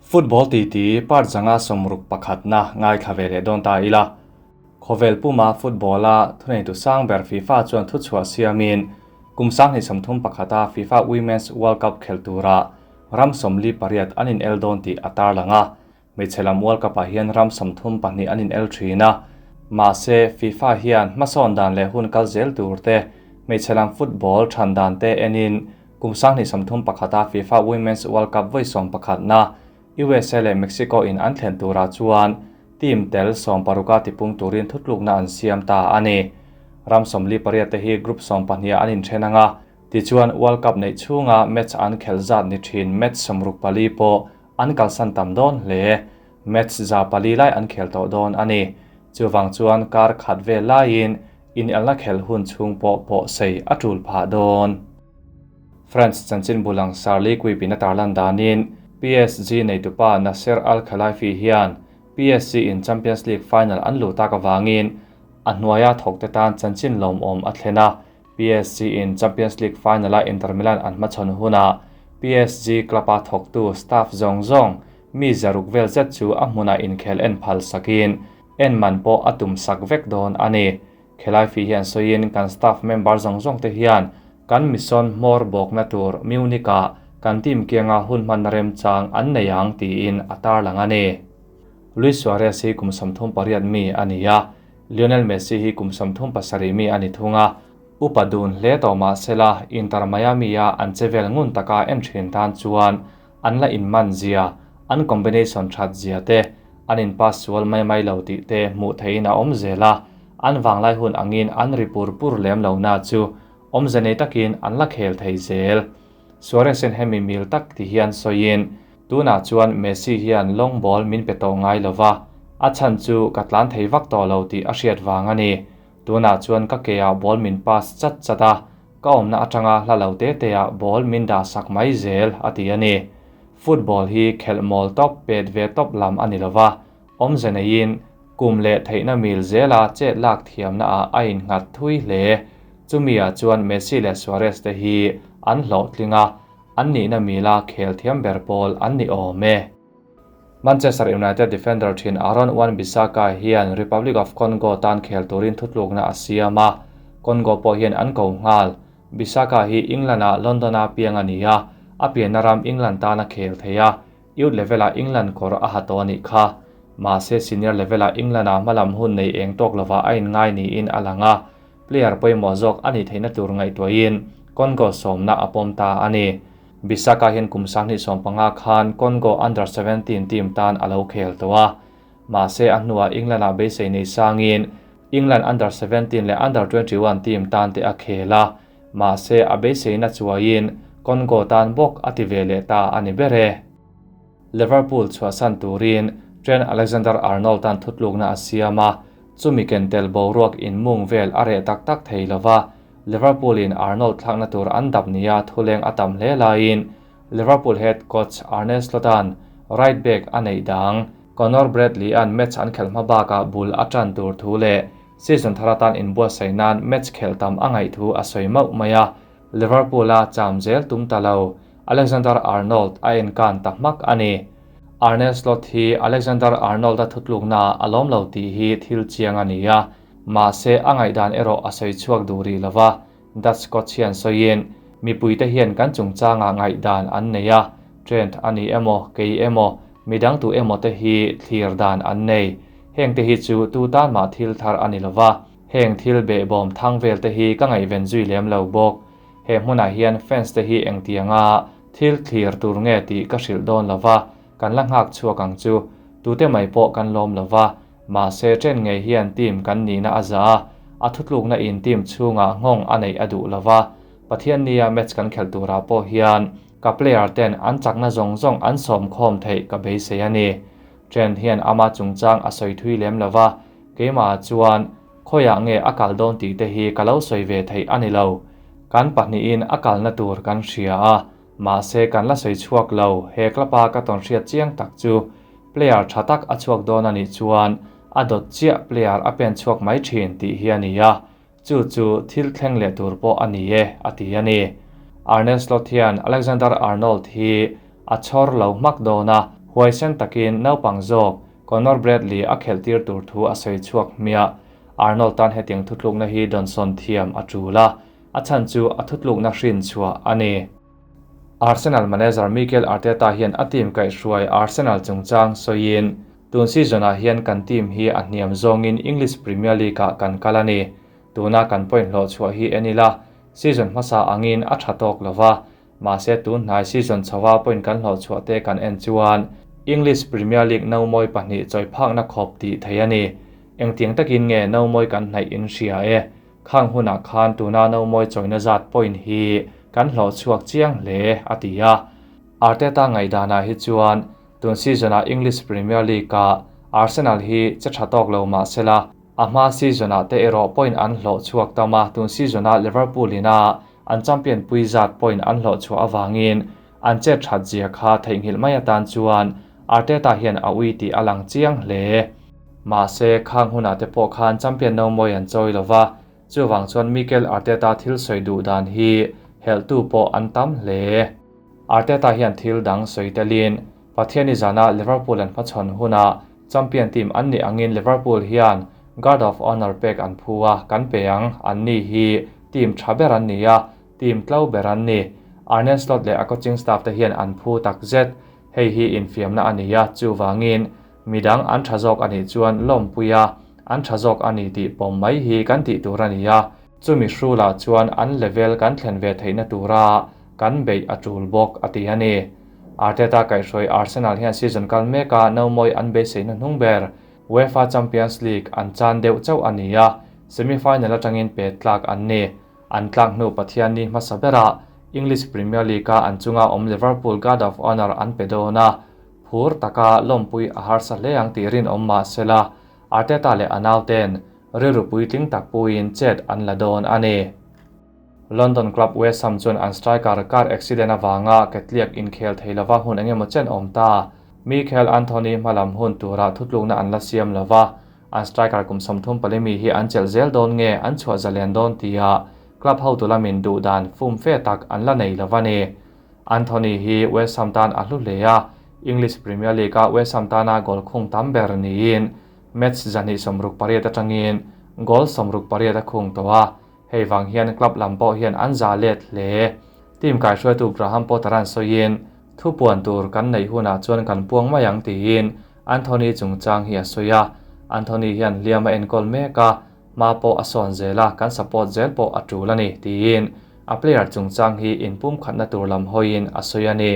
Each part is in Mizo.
Football titi part 560 na ngaithla ve leh dawn ta ila. Khawvel puma football-a thuneitu sang ber FIFA chuan thuchhuah siamin kum 2031-a FIFA Women's World Cup khelh tura ram 48 an inel dawn tih a tarlang a. Hmeichhe lam World Cup-ah hian ram 32 an inel thin a. Mahse, FIFA hian hmasawn dan leh hun kal zel tur te, hmeichhe lam football than dan te enin kum 2031-a FIFA Women's World Cup vawi 11-na USA leh Mexico in an thlen turah chuan team tel 16-a tipung turin thutlukna an siam ta a ni. Ram 48 te hi group 12 an inthen anga, tichuan World Cup neih chhunga match an khelh zat ni thin match 64 pawh an kalsan tam dawn hle. Match 400 lai an khel tawh dawn a ni. Chuwang chuan kar khat vel laiin inelna khel hun chhung pawh pawh sei a tul phah dawn. France chanchin bulang Sarli Kuipin a tarlan danin PSG neitupa Nasser Al-Khelaifi hian PSG in Champions League final an lu tak awangin a hnuaia thawk te tan chanchin lawm awm a thlen a. PSG in Champions League final a Inter Milan an hmachhawn huna PSG club-a thawktu staff zawng zawng mi 600 vel zet chu a hmuna inkhel en phal sakin en man pawh a tum sak vek dawn a ni. Khelaifi hian sawiin kan staff member zawng zawng te hian kan mission hmawr bawkna tur Munich-a kan team kianga hun hman rem chang an nei ang tiin a tarlang a ni. Luis Suarez hi kum 38 mi a ni a, Lionel Messi hi kum 37 mi a ni thunga, upa dun hle tawh mahsela Inter Miami-a an chevel ngun taka en thin tan chuan an la inman zia, an combination that zia te, an in pass sual mai mai lo tih te hmuh theihin a awm zel a, an vanglai hun angin an ri pur pur lem lo na chu awmze nei takin an la khel thei zel. Suarez-in hemi mil tak ti hian sawiin tunah chuan Messi hian long ball min pe tawh ngai lova, a chan chu ka tlan thei vak tawh lo tih a hriat vang a ni. Tunah chuan ka ke ah ball min pass chat chat a, ka awmna atanga hla lo te te ah ball min dah sak mai zel a ti a ni. Football hi khelh mawl top pet ve top lam a ni lova, awmze neiin kum leh theihna mil zela chet lak thiamna ah a innghat thui hle. Chumi ah chuan Messi leh Suarez te hi an hlawh tlinga, an nihna mila khel thiam ber pawl an ni awm e. Manchester United defender thin Aaron Wan-Bissaka hian Republic of Congo tan khel turin thutlukna a siam a, Congo pawh hian an ko nghal. Bissaka hi England-a London-a piang a ni a, a pianna ram England tan a khel thei a, youth level-a England kawr a ha tawh a nih kha. Mahse senior level-a England-a hmalam hun nei eng tawk lova a inngai niin a lang a, player pawimawh zawk a nih theihna tur ngaihtuahin Congo sawmna a pawm ta a ni. Bissaka hian kum 2015 khan Congo Under 17 team tan a lo khel tawh a. Mahse a hnuah England-a beisei nei sangin England Under 17 leh Under 21 team tan te a khel a. Mahse a beiseina chuaiin Congo tan bawk a ti ve leh ta a ni ber e. Liverpool chhuahsan turin Trent Alexander-Arnold tan thutlukna a siam a, chumi ken tel boruak in mung vel a reh tak tak thei lova. Liverpool in Arnold thlakna tur an dap nia thuleng a tam hle laiin Liverpool head coach Arne Slot-an right back a nei dang Conor Bradley an match an khelh hma bakah bul a tan tur thu leh season tharatan inbuatsaih nan match khelh tam a ngaih thu a sawi mauh mai a. Liverpool a cham zel tum ta lo Alexander Arnold a enkan ta hmak a ni. Arne Slot hi Alexander Arnold a thutlukna a lawm lo tih hi thil chiang a ni a, mahse a ngaihdan erawh a sawi chhuak duh rih lova. Dutch coach hian sawiin mipuite hian kan chungchanga ngaihdan an nei a, Trent a ni emaw kei emaw midang tu emaw te hi thlir dan an nei. Heng te hi chu tu tan mah thil thar a ni lova, heng thil behbawm thang vel te hi ka ngaihven zui lem lo bawk. He hmunah hian fans te hi engtianga thil thlir tur nge tih ka hrilh dawn lova, kan la nghak chhuak ang chu. Tute mai pawh kan lawm lova, mahse Trent ngei hian team kan nihna a za a, a thutlukna in team chhunga nghawng a neih a duh lova. Pathian nia match kan khelh turah pawh hian ka player ten an chakna zawng zawng an sawm khawm theih ka beisei a ni. Trent hian ama chungchang a sawi thui lem lova, keimah chuan khoiah nge a kal dawn tih te hi ka lo sawi ve theih a ni lo. Kan pahnihin a kalna tur kan hria a, mahse kan la sawi chhuak lo. He club-a ka tawn hriat chiang tak chu player tha tak a chhuak dawn a nih chuan a dawt chiah player a pen chhuak mai thin tih hi a ni a, chu chu thil thleng leh tur pawh a ni e a ti a ni. Arne Slot hian Alexander Arnold hi a chhawr lo hmak dawn a, Huaisen takin naupang zawk Conor Bradley a khelhtir tur thu a sawi chhuak hmiah. Arnold tan hetiang thutlukna hi dawnsawn thiam a tul a, a chhan chu a thutlukna hrin chhuah a ni. Arsenal manager Mikel Arteta hian a team kaihhruai Arsenal chungchang sawiin, Tun season-ah hian kan team hi a hniam zawngin English Premier League-ah kan kal a ni. Tuna kan point hlawh chhuah hi en ila, season hmasa angin a tha tawk lova, mahse tun hnai season chhoa point kan hlawh chhuah te kan en chuan English Premier League nomawi pahnih chawi phakna khawp tih theih a ni. Engtiang takin nge nomawi kan hnaih in hria e? Khang hunah khan tuna nomawi chawina zat point hi kan hlawh chhuak chiang hle, a ti a. Arteta ngaihdanah hi chuan tun season-ah English Premier League-ah Arsenal hi che tha tawk lo mah sela, a hma season-ah te erawh point an hlawh chhuak tam a, tun season-ah Liverpool ina an champion pui zat point an hlawh chhuah avangin an chet that zia kha theihnghilh mai atan chuan Arteta hian a ui tih a lang chiang hle. Mahse, khang hunah te pawh khan champion nomawi an chawi lo va, chuvang chuan Mikel Arteta thil sawi duh dan hi helhtu pawh an tam hle. Arteta hian thil dang sawi telin, Pathiani zana Liverpool an hmachhawn hunah champion team an nih angin Liverpool hian Guard of Honour pek an phu a, kan pe ang, anni hi team tha ber an ni a, team tlo ber an ni. Arne Slot leh a coaching staff te hian an phu tak zet. Hei hi infiamna a ni a, chuvangin midang an tha zawk a nih chuan lawmpui a, an tha zawk a ni tih pawm mai hi kan tih tur a ni a, chumi hrulah chuan an level kan thlen ve theihna tura kan beih a tul bawk, a ti a ni. Arteta kaihhruai Arsenal hian season kal meka nomawi an beiseina hnung ber UEFA Champions League an chan deuh chauh a ni a, semi-final atangin pet tlak an ni. An tlak hnu Pathianni hmasa berah English Premier League-a an chunga awm Liverpool Guard of Honour an pe dawn a, phur taka lawmpui a harsa hle ang tih rinawm mah sela, Arteta leh a nauten rilru puitling tak puiin chet an la dawn a ni. London club West Ham chuan an striker car accident avanga ketliak inkhel thei lova hun engemaw chen awm ta. Michail Anthony hmalam hun tura thutlukna an la siam lova, an striker kum 34 mi hi an chelh zel dawn nge an chhuah zalen dawn tia club hotu lamin duh dan fum fe tak an la nei lova ni. Anthony hi West Ham tan a hlu hle a, English Premier League-a West Ham tana goal khung tam ber niin match 268 atangin goal 68 a khung tawh a, hei vang hian club lam pawh hian an za let hle. Team kaihruaitu Graham Potter an sawiin, Thu puan tur kan neih hunah chuan kan puang mai ang tiin Anthony chungchang hi a sawi a. Anthony hian hliam a enkawl mek a, hma pawh a sawn zel a, kan support zel pawh a tul a ni tiin a player chungchang hi inpumkhatna tur lam hawiin a sawi a ni.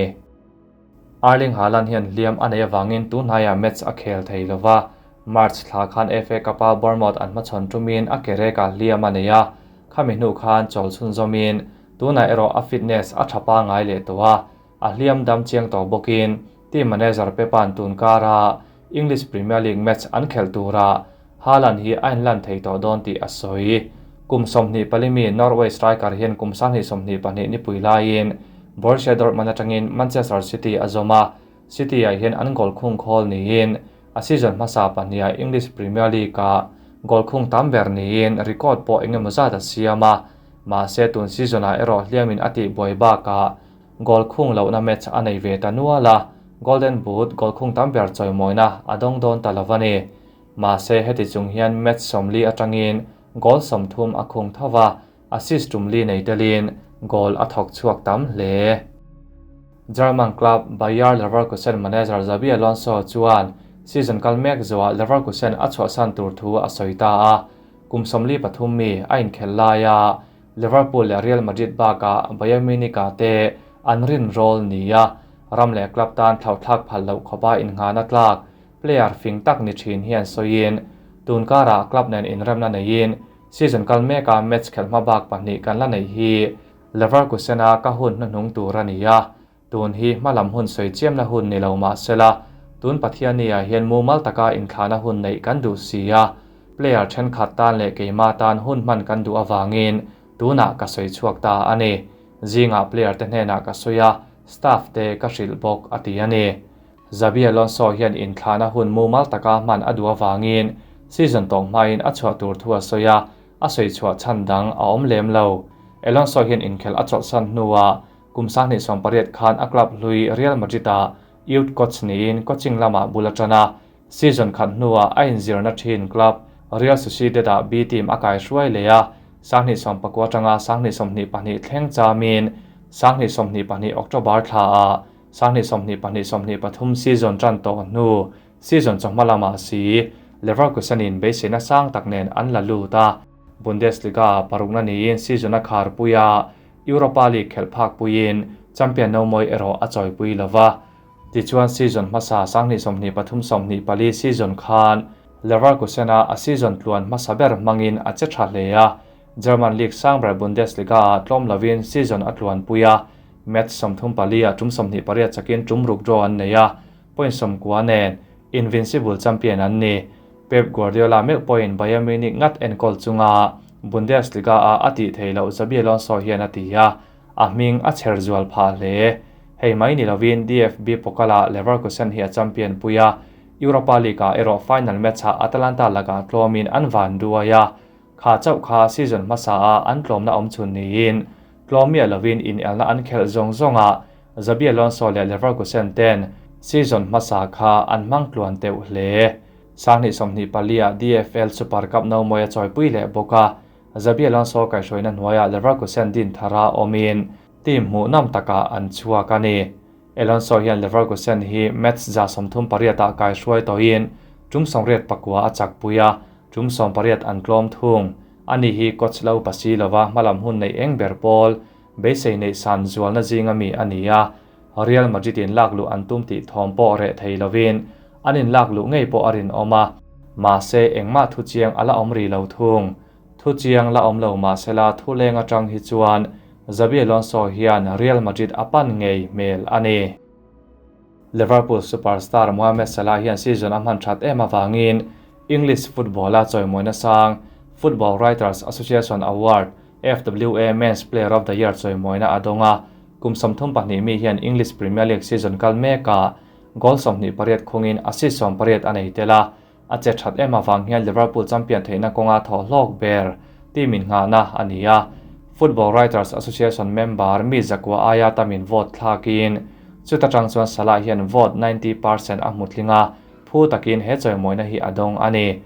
Erling Haaland hian hliam a neih avangin tunhnaiah match a khel thei lo va, March thla khan FA Cup-a Bournemouth an hmachhawn tumin a ke rekah hliam a nei a, khami hnu khan chawl chhunzawmin tunah erawh a fitness a tha pangngai leh tawh a, a hliam dam chiang tawh bawkin team manager Pep-a'n tun kara English Premier League match an khelh turah Haaland hi a inlan thei tawh dawn tih a sawi. Kum 24 mi Norway striker hian kum 2022 nipui laiin Borussia Dortmund atangin Manchester City a zawm a, City-ah hian an goal khung khawl niin a season hmasa pahniha English Premier League-ah goal khung tam ber niin record pawh engemaw zat a siam a, mahse tun season-ah erawh hliamin a tih buai bakah goal khung lohna match a nei ve ta nual a, Golden Boot goal khung tam ber chawimawina a dawng dawn ta lo a ni. Mahse heti chung hian match 40 atangin goal 30 a khung tho va, assist tum li nei telin goal a thawk chhuak tam hle. German club Bayer Leverkusen manager Xabi Alonso chuan season kal mek zuah Leverkusen a chhuahsan tur thu a sawi ta a, kum 43 mi a inkhel laia Liverpool leh Real Madrid bakah Bayern Munich-ah te an rin role ni a, ram leh club tan thlauhthlak phal loh khawpa innghahna tlak player fing tak ni thin hian sawiin tun karah club nen inremna neiin season kal meka match khelh hma bak pahnih kan la nei hi Leverkusen-a ka hun hnuhnung tur a ni a, tun hi hmalam hun sawi chiamna hun ni lo mah sela, tun Pathiani-ah hian mumal taka inthlahna hun neih kan duh si a, player thenkhat tan leh keimah tan hun hman kan duh avangin tunah ka sawi chhuak ta a ni. Zingah player te hnenah ka sawi a, staff te ka hrilh bawk a ti a ni. Xabi Alonso hian inthlahna hun mumal taka hman a duh avangin season tawng hmain a chhuah tur thu a sawi a, a sawi chhuah chhan dang a awm lem lo. Alonso hian inkhelh a chawlhsan hnuah kum 2018 khan a club hlui Real Madrid-ah Youth coach niin coaching lamah bul a tan a, season khat hnuah a inzirna thin club Real Sociedad-ah B team a kaihruai leh a, 2019 atanga 2022 thleng chamin 2022 October thlaah 2022-23 season tan tawh hnu season chawhma lamah si Leverkusen-in beiseina sang tak nen an la lut a, Bundesliga parukna niin season a kharpui a, Europa League khelh phak puiin champion no mawi erawh a chawipui lo va. Tichuan season hmasa 2023-24 season khan Leverkusen-a a season tluan hmasa ber hmangin a che tha hle a, German league sang ber Bundesliga-ah tlawm lovin season a tluanpui a, match 34 ah tum 28 chakin tum ruk draw an nei a, point 90 nen invincible champion an ni. Pep Guardiola meuh pawhin Bayern Munich ngat enkawl chunga Bundesliga-ah a tih theih loh Xabi Alonso hian a ti a, a hming a chher zual phah hle. Hei mai ni lovin DFB Pokal-ah Leverkusen hi a champion pui a, Europa League-ah erawh final match-ah Atalanta lakah tlawmin an van duai a, kha chauh kha season hmasa-ah an tlawmna awm chhun niin tlawm miah lovin inelna an khelh zawng zawngah Xabi Alonso leh Leverkusen ten season hmasa kha an hmang tluan teuh hle. 2024-ah DFL Super Cup no mawi a chawipui leh bawk a, Xabi Alonso kaihhruaina hnuaiah Leverkusen din thara awmin team hmuhnawm takah an chhuak a ni. Alonso hian Leverkusen hi match 38 ah kaihruai tawhin tum 89 a chakpui a, tum 18 an tlawm thung. Ani hi coach lo pasi lova hmalam hun nei eng ber pawl beisei nei san zualna zinga mi a ni a, Real Madrid in lak luh an tum tih thawm pawh reh thei lovin an in lak luh ngei pawh a rinawm a, mahse engmah thu chiang a la awm ri lo thung. Thu chiang la awm lo mahsela thu leng atang hi chuan Xabi Alonso hian Real Madrid a pan ngei hmel a ni. Liverpool superstar Mohamed Salah hian season a hman that em avangin English football-a chawimawina sang Football Writers Association Award FWA Men's Player of the Year chawimawina a dawng a, kum 32 mi hian English Premier League season kal mekah goal 28 khungin assist 18 a nei tel a, a che that em awang hian Liverpool champion theihna kawnga thaw hlawk ber team in nghahna a ni a. Football Writers Association member mi zakua aia tamin vote thlakin chuta tang chuan Salah hian vote 90% a hmu tlinga phu takin he chawimawina hi a dawng a ni.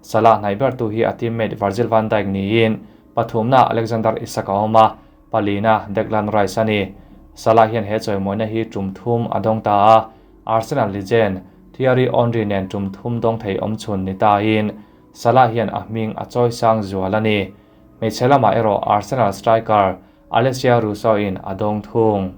Salah hnai ber tu hi a teammate Virgil van Dijk niin pathumna Alexander Isak a awm a, palina Declan Rice a ni. Salah hian he chawimawina hi tum thum a dawng ta a, Arsenal legend Thierry Henry nen tum thum dawng thei awm chhun ni ta in Salah hian a hming a chawi sang zual a ni. Hmeichhe lamah erawh Arsenal striker Alessia Russo in a dawng thung.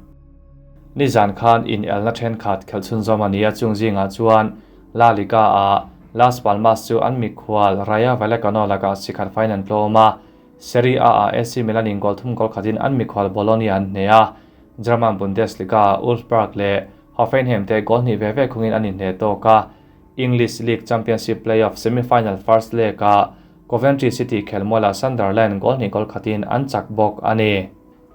Nizan khan in elna then khat khelchhun zawm a ni a chung zingah chuan La Liga a Las Palmas chu an mikhual Rayo Vallecano lakah sikhat final tlawm a, Serie A a AC Milan in goal thum goal khatin an mikhual Bologna an hne a, German Bundesliga a Wolfsburg leh Hoffenheim te goal hnih ve ve khungin an inhne tawk a, English League Championship playoff semi-final first leg a Coventry City khelmuala Sunderland goal hnih goal khatin an chak bawk a ni.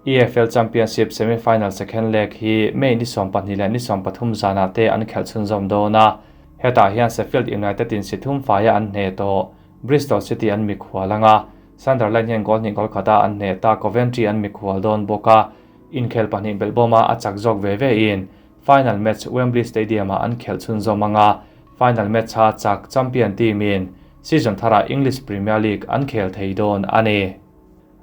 EFL Championship semi-final second leg hi May ni 12 leh ni 13 zanah te an khelhchhun zawm dawn a, hetah hian Sheffield United in si thum faia an hne tawh Bristol City an mikhual anga, Sunderland hian goal hnih goal khata an hne ta Coventry an mikhual dawn bawk a, inkhel pahnih belhbawma a chak zawk ve ve in final match Wembley Stadium ah an khelhchhun zawm anga, final match ha chak champion team in season thara English Premier League an khel thei dawn a ni.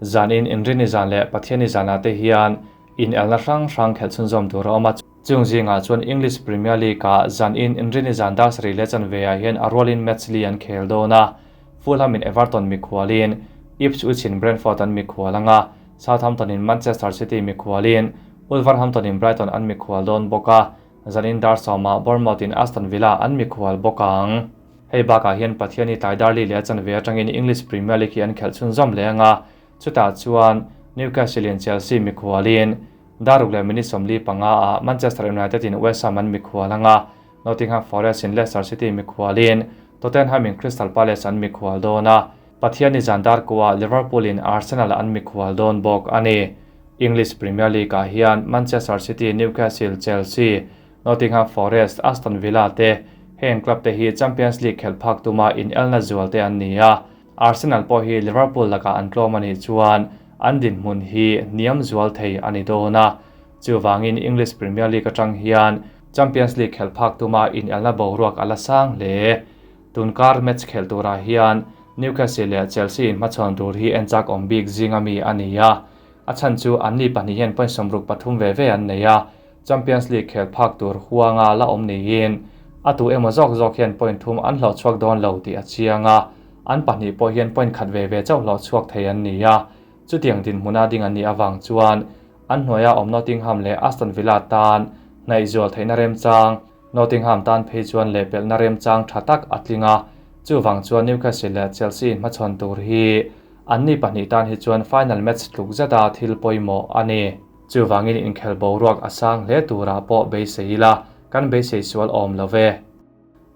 Zan in inrini zan leh Pathiani zanah te hian in elna hrang hrang khelhchhun zawm tur a awm a, chung zingah chuan English Premier League ah zan in inrini zan dar sarih leh chanve ah hian a rualin match li an khel dawn a, Fulham in Everton mikhualin Ipswich in Brentford an mikhual anga, Southampton in Manchester City mikhualin Wolverhampton in Brighton an mikhual dawn bawk a, zan in dar sawmah Bournemouth in Aston Villa an mikhual bawk ang. Hei bakah hian Pathiani tlai dar li leh chanve atangin English Premier League hi an khelhchhun zawm leh anga, chutah chuan Newcastle in Chelsea mikhualin daruk leh minute 45 ah Manchester United in West Ham an mikhual anga, Nottingham Forest in Leicester City mikhualin Tottenham in Crystal Palace an mikhual dawn a, Pathiani zan dar kuah Liverpool in Arsenal an mikhual dawn bawk a ni. English Premier League ah hian Manchester City, Newcastle, Chelsea, Nottingham Forest, Aston Villa te heng club te hi Champions League khelh phak tuma in elna zual te an ni a, Arsenal pawh hi Liverpool lakah an tlawm a nih chuan an dinhmun hi hniam zual thei a ni dawn a, chuwangin English Premier League atang hian Champions League khelh phak tuma inelna boruak a la sang hle. Tunkar match khelh turah hian Newcastle leh Chelsea inhmachhawn tur hi en chak awm bik zinga mi a ni a. A chhan chu anni pahnih hian point 63 ve ve an nei a, Champions League khelh phak tur huanga la awm niin a tu emaw zawk zawk hian point thum an hlawh chhuak dawn lo tih a chiang a, an pahnih pawh hian point khat ve ve chauh hlawh chhuak thei an ni a. Chutiang dinhmuna ding an nih avang chuan an hnuaia awm Nottingham leh Aston Villa tan hnaih zual theihna remchang, Nottingham tan phei chuan lehpelhna remchang tha tak a tling a, chuvang chuan Newcastle leh Chelsea inhmachhawn tur hi anni pahnih tan hi chuan final match tluk zeta thil pawimawh a ni. Chuvangin inkhel boruak a sang hle turah pawh beisei ila kan beisei sual awm lo ve.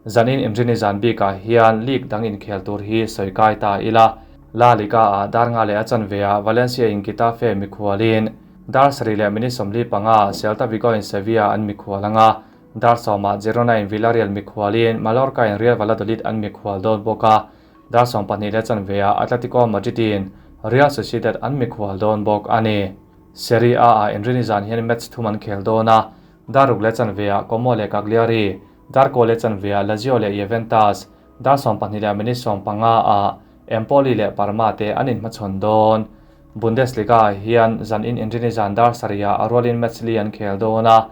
Zanin Inrini zan bikah hian league dang inkhel tur hi sawi kai ta ila. La Liga-ah dar nga leh a chanveah Valencia in Getafe mikhualin dar sarih leh minute 45 Celta Vigo in Sevilla an mikhual anga, dar sawmah Girona in Villarreal mikhualin Mallorca in Real Valladolid an mikhual dawn bawk a, dar 12 leh chanveah Atletico Madrid in Real Sociedad an mikhual dawn bawk a ni. Serie A-ah Inrini zan hian match thum an khel dawn a, dar ruk leh chanveah Como leh Cagliari, dar kaw leh chanveah Lazio leh Juventus, dar 12 leh minute 15-ah Empoli leh Parma te an inhmachhawn dawn. Bundesliga-ah hian zanin Inrini zan dar sarihah a rualin match li an khel dawn a,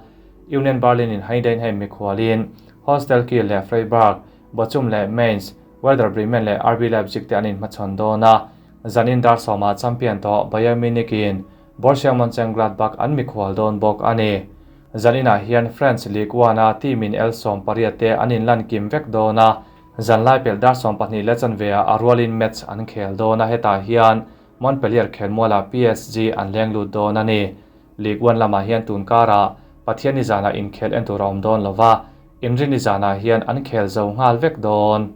Union Berlin in Heidenheim mikhualin Holstein Kiel leh Freiburg, Bochum leh Mainz, Werder Bremen leh RB Leipzig te an inhmachhawn dawn a, zanin dar sawmah champion tawh Bayern Munich in Borussia Mönchengladbach an mikhual dawn bawk a ni. Zaninah hian France Ligue 1-a team in el 18 te an inlan kim vek dawn a, zanlai pelh dar 12 leh chanveah a rualin match an khel dawn a, hetah hian Montpellier khelmualah PSG an leng lut dawn a ni. Ligue 1 lamah hian tunkarah Pathianni zanah inkhel en tur a awm dawn lova, Inrini zanah hian an khel zo nghal vek dawn.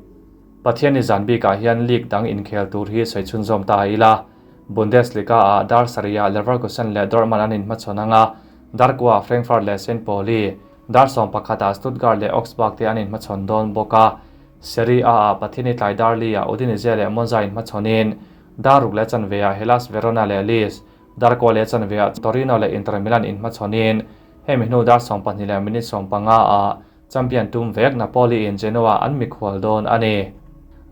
Pathianni zan bikah hian league dang inkhel tur hi sawi chhunzawm ta ila. Bundesliga-ah dar sarihah Leverkusen leh Dortmund an inhmachhawn anga, dar kuaah Frankfurt leh St Pauli, dar 11ah Stuttgart leh Augsburg te an inhmachhawn dawn bawk a. Serie A-ah Pathianni tlai dar li-ah Udinese leh Monza inhmachhawnin, dar ruk leh chanveah Hellas Verona leh Lecce, dar kua leh chanveah Torino leh Inter Milan inhmachhawnin, hemi hnu dar 12 leh minute 15-ah champion tum vek Napoli in Genoa an mikhual dawn a ni.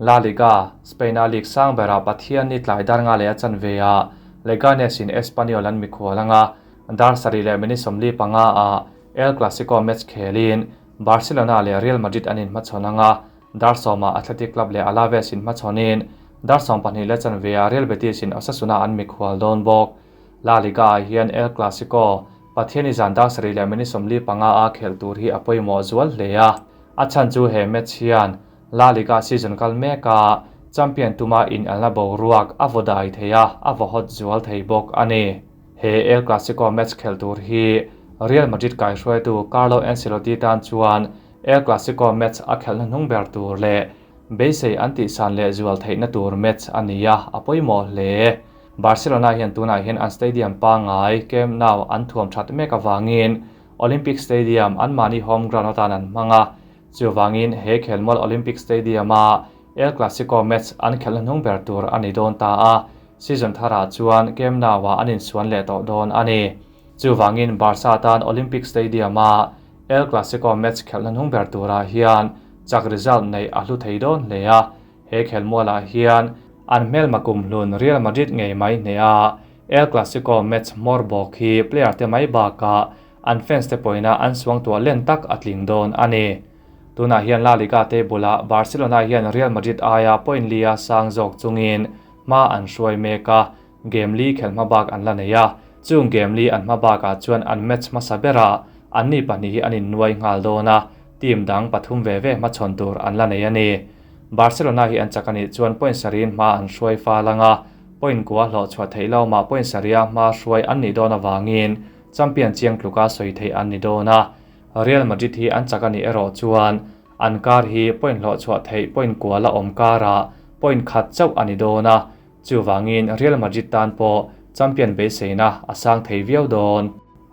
La Liga, Spain-a league sang berah Pathianni tlai dar nga leh a chanveah Leganes in Espanyol an mikhual anga, dar sarih leh minute 45-ah El Clasico match khelin Barcelona leh Real Madrid an inhmachhawn anga, dar sawmah Athletic Club leh Alaves inhmachhawnin dar 12 leh chanveah Real Betis in Osasuna an mikhual dawn bawk. La Liga-ah hian El Clasico, Pathianni zan dar sarih leh minute 45-a khelh tur hi a pawimawh zual hle a. A chhan chu he match hian La Liga season kal meka champion tuma inelna boruak a vaw dai thei a, a vaw hot zual thei bawk a ni. He El Clasico match khelh tur hi Real Madrid kaihruaitu Carlo Ancelotti tan chuan El Clasico match a khelhna hnung ber tur leh beisei an tihsan leh zual theihna tur match a ni a, a pawimawh hle. Barcelona hian tunah hian an stadium pangai Camp Nou an thuam that mek awangin Olympic Stadium an mahni home ground atan an hmang a, chuvangin he khelmual Olympic Stadium-a El Clasico match an khelhna hnung ber tur a ni dawn ta a, season tharah chuan Camp Nou-ah an insuan leh tawh dawn a ni. Chuvangin Barca tan Olympic Stadium-a El Clasico match khelhna hnung ber turah hian chak result neih a hlu thei dawn hle a, he khelmualah hian an hmelma kumhlun Real Madrid ngei mai hne a, El Clasico match hmawr bawk hi player te mai bakah an fans te pawina an suang tuah len tak a tling dawn a ni. Tunah hian La Liga te bulah Barcelona hian Real Madrid aia point lia sang zawk chungin hma an hruai mek a, game li khel hma bak an la nei a, chung game li an hma bakah chuan an match hmasa berah anni pahnih hi an innuai nghal dawn a, team dang pathum ve ve hmachhawn tur an la nei a ni. Barcelona hi an chak anih chuan point sarihin hma an hruai fal anga, point kua hlawh chhuah theih lo mah point saria hma hruai an nih dawn awangin champion chiang tluka sawi theih an ni dawn a. Real Madrid hi an chak anih erawh chuan an kar hi point hlawh chhuah theih point kua la awm karah point khat chauh a ni dawn a, chuvangin Real Madrid tan pawh champion beiseina a sang thei viau dawn.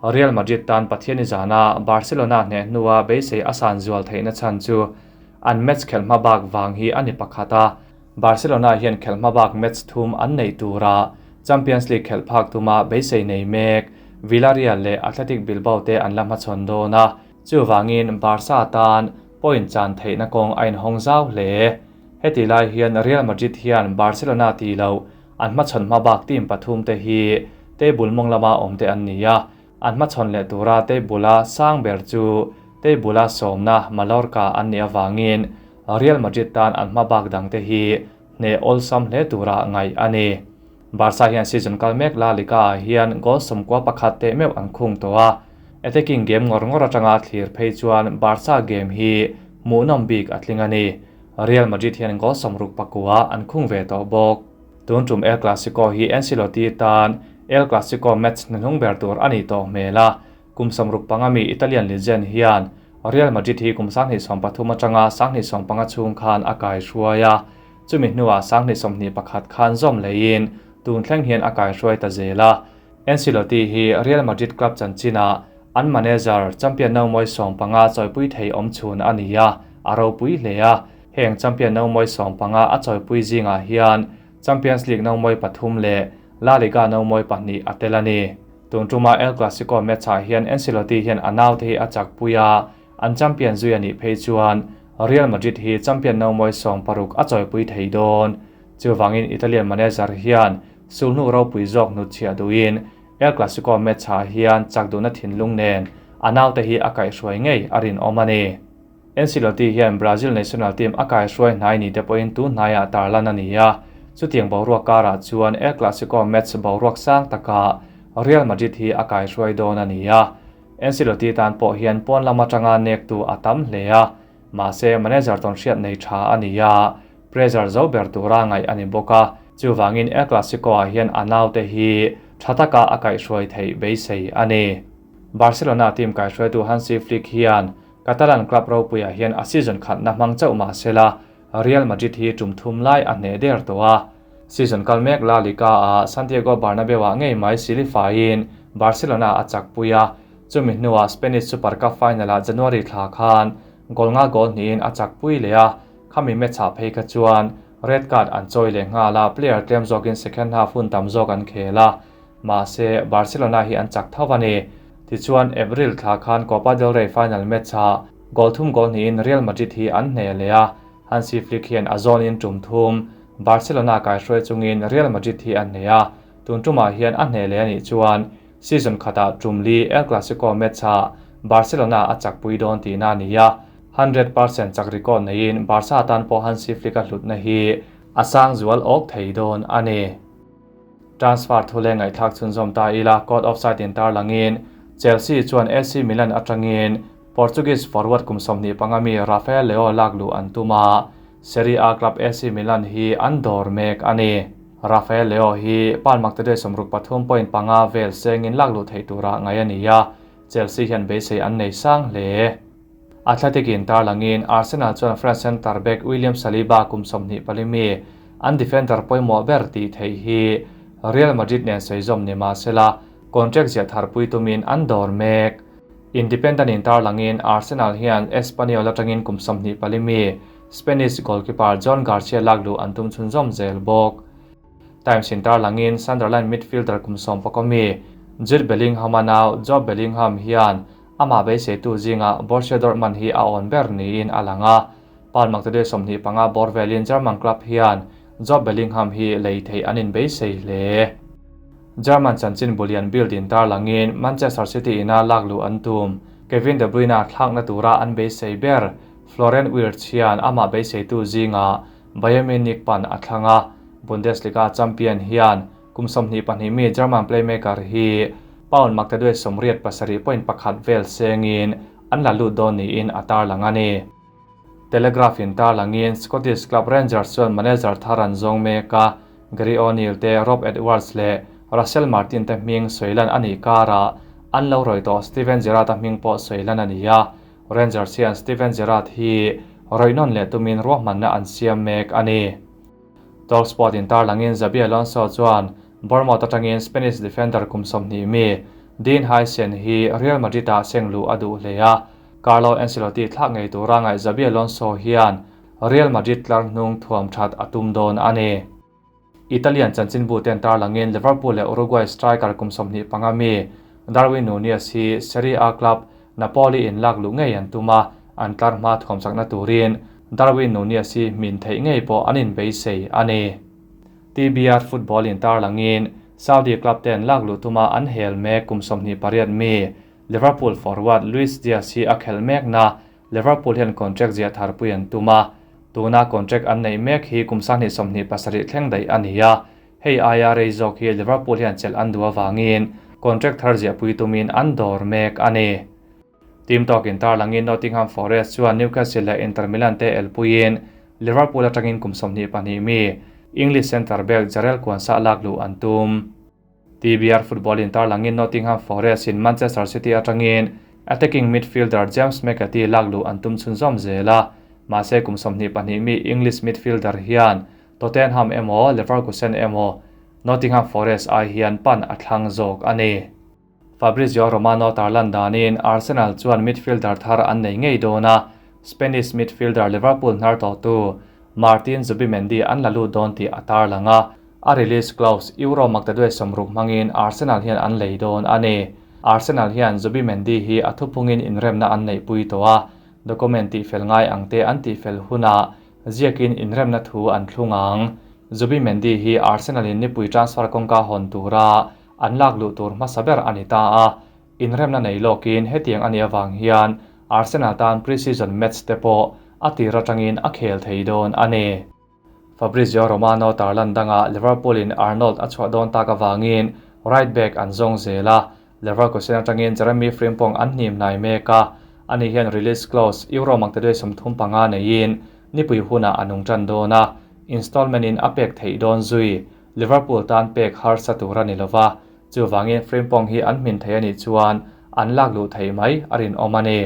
Real Madrid tan Pathianni zana Barcelona hneh hnua beisei a san zual theihna chhan chu an match khelh hma bak vang hi a ni pakhat a, Barcelona hian khelh hma bak match thum an nei tura Champions League khelh phak tuma beisei nei mek Villarreal leh Athletic Bilbao te an la hmachhawn dawn a. Chuvangin Barca tan point chan theihna kawng a inhawng zau hle. Heti lai hian Real Madrid hian Barcelona tih loh an hmachhawn hmabak team pathum te hi table mawng lama awm te an ni a, an hmachhawn leh tura table a sang ber chu table a sawmna Mallorca an nih avangin Real Madrid tan an hmabak dang te hi hneh awlsam hle tura ngaih a ni. Barca hian season kal mek La Liga ah hian goal 11 teh meuh an khung tawh a, attacking game ngawr ngawr atanga thlir phei chuan Barca game hi hmuhnawm bik a tling a ni. Real Madrid hian goal 69 an khung ve tawh bawk. Tun tum El Clasico hi Ancelotti tan El Clasico match hnuhnung ber tur a nih tawh hmel a, kum 65 mi Italian legend hian Real Madrid hi kum 2013 atanga 2015 chhung khan a kai hruai a, chumi hnuah 2021 khan zawm leiin tun thleng hian a kai hruai ta zel a. Ancelotti hi Real Madrid club chanchinah an manager champion no mawi 15 chawipui thei awm chhun a ni a, a ropui hle a. Heng champion no mawi 15 a chawipui zingah hian Champions League no mawi pathum leh La Liga no mawi pahnih a tel a ni. Tun tuma El Clasico match ah hian Ancelotti hian a naute hi a chak pui a, an champion zui a nih phei chuan Real Madrid hi champion no mawi 60 a chawipui thei dawn. Chuvangin Italian manager hian sulhnu ropui zawk hnutchhiah duhin El Clasico match ah hian chak duhna thinlung nen a naute hi a kaihhruai ngei a rinawm a ni. Ancelotti hian Brazil national team a kaihhruai hnai ni te pawhin tun hnaiah tarlan a ni a, chutiang boruak karah chuan El Clasico match boruak sang taka Real Madrid hi a kaihhruai dawn a ni a. Ancelotti tan pawh hian pawn lam atanga nektu a tam hle a, mahse manager tawn hriat nei tha a ni a, pressure zo ber tura ngaih a ni bawk a, chuvangin El Clasico ah hian a naute hi tha taka a kaihhruai theih beisei a ni. Barcelona team kaihhruaitu Hansi Flick hian Catalan club ropuiah hian a season khatna hmang chauh mahsela Real Madrid hi tum thum lai a hneh der tawh a. Season kal mek La Liga ah Santiago Bernabeu ah ngei mai silifain Barcelona a chak pui a, chumi hnuah Spanish Super Cup final ah January thla khan goal nga goal hnihin a chak pui leh a, khami match ah phei kha chuan red card an chawi leh nghal a, player tlem zawkin second half hun tam zawk an khel a, mahse Barcelona hi an chak tho a ni. Tichuan April thla khan Copa del Rey final match ah goal thum goal hnihin Real Madrid hi an hneh leh a, Hansi Flick hian a zawnin tum thum Barcelona kaihhruai chungin Real Madrid hi an hneh a, tun tumah hian a hneh leh a nih chuan season khatah tum li El Clasico match ah Barcelona a chak pui dawn tihna a ni a, 100% chak record neiin Barca tan pawh Hansi Flick a hlutna hi a sang zual awk thei dawn a ni. Transfer thu leh ngaihthlak chhunzawm ta ila code offside in tarlangin Chelsea chuan AC Milan atangin Portuguese forward kum 25 mi Rafael Leao lak luh an tum a, Serie A club AC Milan hi an dawr mek a ni. Rafael Leao hi palmak te deuh 63.5 vel sengin lak luh theih tura ngai a ni a, Chelsea hian beisei an nei sang hle. Athletic in tarlangin Arsenal chuan French centre back William Saliba kum 24 mi an defender pawimawh ber tih theih hi Real Madrid nen sawi zawm ni mahsela contract ziah thar pui tumin an dawr mek. Independent in tarlangin Arsenal hian Espanyol atangin kum 24 mi Spanish goalkeeper John Garcia lak luh an tum chhunzawm zel bawk. Times in tarlangin Sunderland midfielder kum 11 mi Jude Bellingham anau Jobe Bellingham hian ama beisei tu zinga Borussia Dortmund hi a awn ber niin a lang a. Palmak te deuh 25 bawr velin German club hian Jobe Bellingham hi lei thei an in beisei hle. German chanchin bulian build in tarlangin Manchester City ina lak luh an tum. Kevin De Bruyne thlakna tura an beisei ber Florian Wirtz hian ama beisei tu zinga Bayern Munich pan a thlanga Bundesliga champion hian kum 22 mi German playmaker hi pound mak te deuh 87.1 vel sengin an la lut dawn niin a tarlang a ni. Telegraph in tarlangin Scottish club Rangers chuan manager thar an zawng mek a, Gary O'Neill te Rob Edwards leh Russell Martin te hming sawilan a nih karah an lo rawi tawh Steven Gerrard a hming pawh sawilan a ni a. Rangers hian Steven Gerrard hi rawinon leh tumin ruahmanna an siam mek a ni. Talksport in tarlangin Xabi Alonso chuan Bournemouth atangin Spanish defender kum 20 mi Dean Huijsen hi Real Madrid ah seng luh a duh hle a. Carlo Ancelotti thlak ngei tura ngaih Xabi Alonso hian Real Madrid tlar hnung thuam that a tum dawn a ni. Italian chanchin bu ten tarlangin Liverpool leh Uruguay striker kum 25 mi Darwin Nunez hi Serie A club Napoli in lak luh ngei an tum a, an tlar hma thuamsakna turin Darwin Nunez hi hmin theih ngei pawh an inbeisei a ni. TBR Football in tarlangin Saudi club ten lak luh tuma an hel mek kum 28 mi Liverpool forward Luis Diaz hi a khelh mekna Liverpool hian contract ziah tharpui an tum a, tuna contract an neih mek hi kum 2027 thleng daih a ni a, hei aia rei zawk hi Liverpool hian chelh an duh avangin contract thar ziahpui tumin an dawr mek a ni. Team talk-in tarlangin Nottingham Forest chuan Newcastle leh Inter Milan te elpuiin Liverpool atangin kum 22 mi English centre back Jarell Quansah lak luh an tum. TBR Football in tarlangin Nottingham Forest in Manchester City atangin attacking midfielder James McAtee lak luh an tum chhunzawm zel a, mahse kum 22 mi English midfielder hian Tottenham emaw Leverkusen emaw Nottingham Forest ai hian pan a thlang zawk a ni. Fabrizio Romano tarlan danin Arsenal chuan midfielder thar an nei ngei dawn a, Spanish midfielder Liverpool hnar tawhtu Martin Zubimendi an la lut dawn tih a tarlang a, a release clause Euro maktaduai 60 hmangin Arsenal hian an lei dawn a ni. Arsenal hian Zubimendi hi a thupungin inremna an neihpui tawh a, document tihfel ngai ang te an tihfel hunah ziakin inremna thu an thlung ang. Zubimendi hi Arsenal in nipui transfer kawngka hawn tura an lak luh tur hmasa ber a ni ta a, inremna nei lawkin hetiang a nih avang hian Arsenal tan pre-season match te pawh a tir atangin a khel thei dawn a ni. Fabrizio Romano tarlan danga Liverpool in Arnold a chhuah dawn tak avangin right back an zawng zel a, Leverkusen atangin Jeremy Frimpong an hnim hnai mek a, ani hian release clause Euro maktaduai 35 neiin nipui hunah a nung tan dawn a, installment in a pek theih dawn zui. Liverpool tan pek harsa tur a ni lova, chuwangin Frimpong hi an hmin thei ani chuan an lak luh thei mai a rin awm a ni.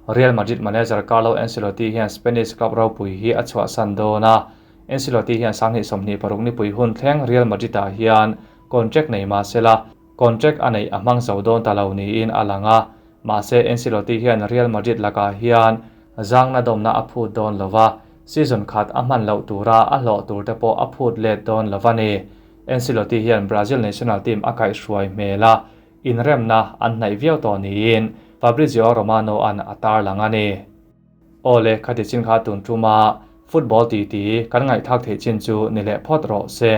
Real Madrid manager Carlo Ancelotti hian Spanish club ropui hi a chhuah san dawn a, Ancelotti hian 2026 nipui hun thleng Real Madrid ah hian contract nei mahsela contract a nei a hmang zo dawn ta lo niin a lang a, mahse Ancelotti hian Real Madrid lakah hian zangna dawmna a phut dawn lova, season khat a hman loh tura a hlawh tur te pawh a phut let dawn lova ni. Ancelotti hian Brazil national team a kaihhruai hmel a, inremna an hnaih viau tawh niin Fabrizio Romano an a tarlang a ni. Awle khati chin kha tun tuma football ti ti kan ngaihthak theih chin chu ni leh phawt rawh se.